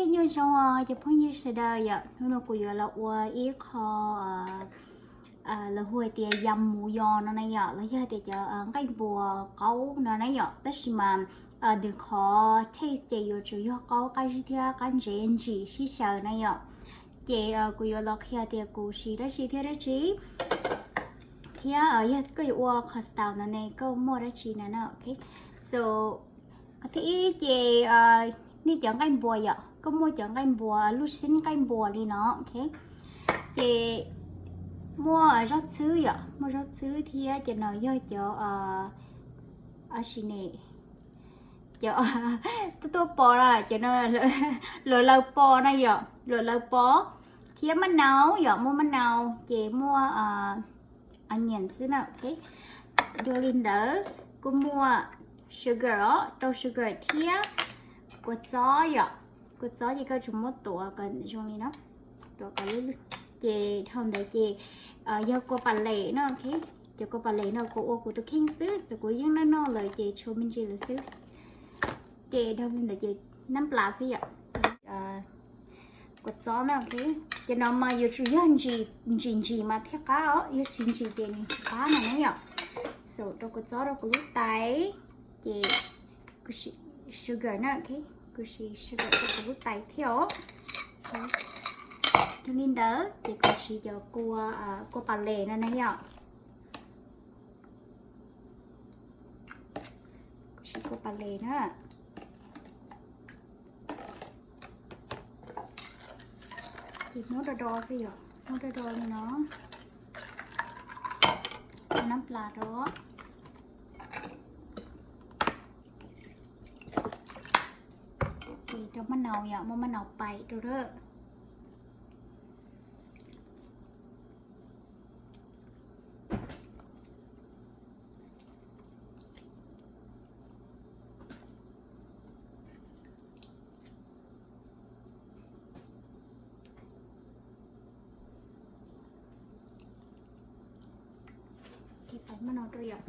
Nyob zoo os cov phooj ywg sawv daws yom, hnub no kuv yuav los ua ib qho lawv hu hais tias yam mus yos no na yom, los yog tias cov nqaij npuas qaub no na yom, tab sis mas nws qhov taste ces yuav tsum yog qaub qab zib thiab qab ntsev ntsim sib xyaw na yom. Ces kuv yuav los qhia tias kuv siv dab tsi thiab dab tsi, thiab yog koj yuav ua qhov style no ne koj muaj dab tsi na no, ok. So qhov thib ib ces nej cov nqaij npuas yom, koj muaj cov nqaij npuas, lub xib nqaij npuas li no, ok. Ces muaj zaub txhwb yom, muaj zaub txhwb thiab cov no yog cov a si ne, cov tuaj tuaj pos na, cov no luam laws pos na yom, luam laws pos, thiab maj nau yom, muaj maj nau, ces muaj onion xwb na, ok. Dua li ntawd kuj muaj sugar os, rau sugar thiab kua txob yom, kua txob ces koj tsuas muab tuav kom zoo li no, tuav kom lwj lwj. Ces dhau ntawd ces yog kua pas les no, ok. Cov kua pas les no kuv ua kuv tus kheej xwb, txawm kuv yeej noj noj lawm ces tshuav me ntsis lawm xwb. Ces dhau li ntawd ces nab plas xwb yom. Kua txob na, ok. Ces no mas yuav tsum yog ntsim ntsim mas thiaj qab os, yog tsis ntsim ces nws tsis qab no na yom. So rau kua txob rau kuv lub tais, ces kuv siv sugar na, ok. Kuv siv sugar rau kuv lub tais thiab os. Dhau li ntawd ces kuv siv cov kua, kua pas les no na yom. Kuv siv kua pas les na. Ces muab do do xwb yom, muab do do li no. Nab plas rau. Ces rau maj nau yom, muaj maj nau paim rau lawm. Ces pais maj nau rau yom.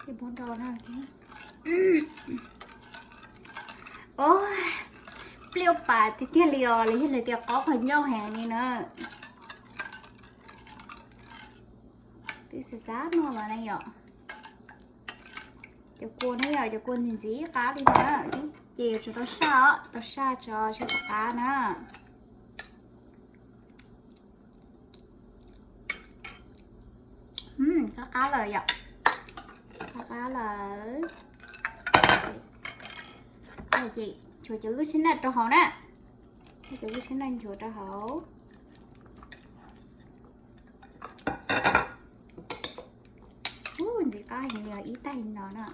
Ces muab do na. Ua pliaj pas tiag tiag li os, los yog lawv tias qaub qhov ncauj heev li na. Twb xav xav noj los na yom. Cov kua na yom, cov kua ntxim ntxim qab li na. Ces yuav tsum tau saj os, tau saj tso seb puas qab na. Qab qab lawm yom, qab qab lawm. Ces tshuav cov lub xib naj rau hauv na, cov lub xib naj nchuav rau hauv. Ub, ntxim qab heev li os, ib taig li no na.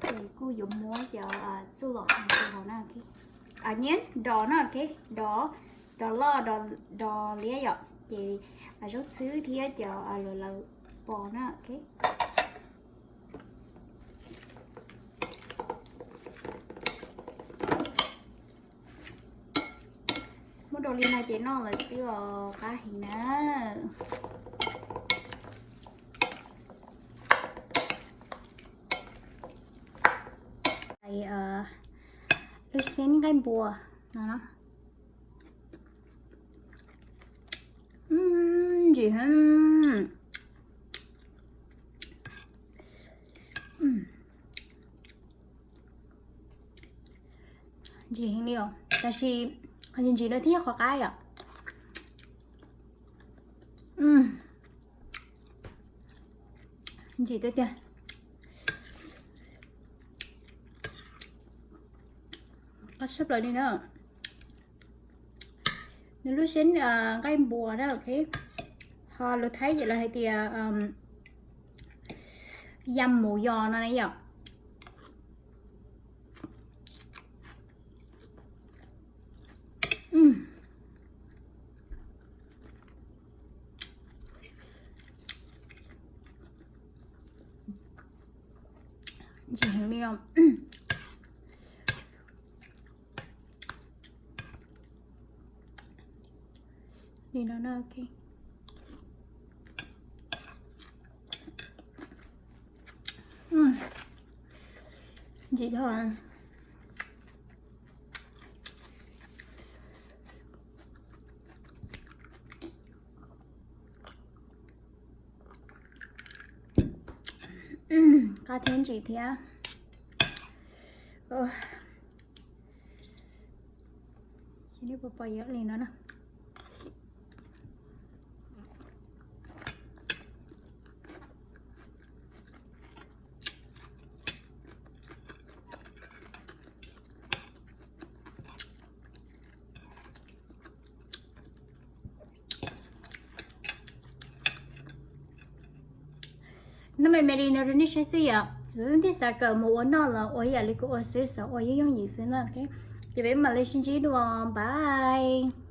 Ces kuj yuav muab cov txuj lom rau hauv na, nyiam dos na, dos, dos loj, dos liab yom, ces zaub txhwb thiab cov luam laws pos na. Muab dua li no ces noj lawm twb qab heev na. Lub xib nqaij npua no, ntsim, ntsim heev li os, tab sis qhov ntsim ntsim no thiaj yog qhov qab yom. Ntsim tiag tiag. Qab tshaj plaws li na. Nws lub xib nqaij npua na, ok. Ho lus Thaib ces lawv hais tias yam mus yos no na yom. Ntsim heev li os. Li no na, ok. Ntsim dhau. Qab thiab ntsim thiab. Ces nej puas pom yog li no na. Noj me me li no rau nej saib xwb yom. Leej twg xav kawm mus ua noj los ua ib yam li kuv ua xwb, xav ua yooj yooj yim xwb na. Ces peb mam li sib ntsib dua, bye.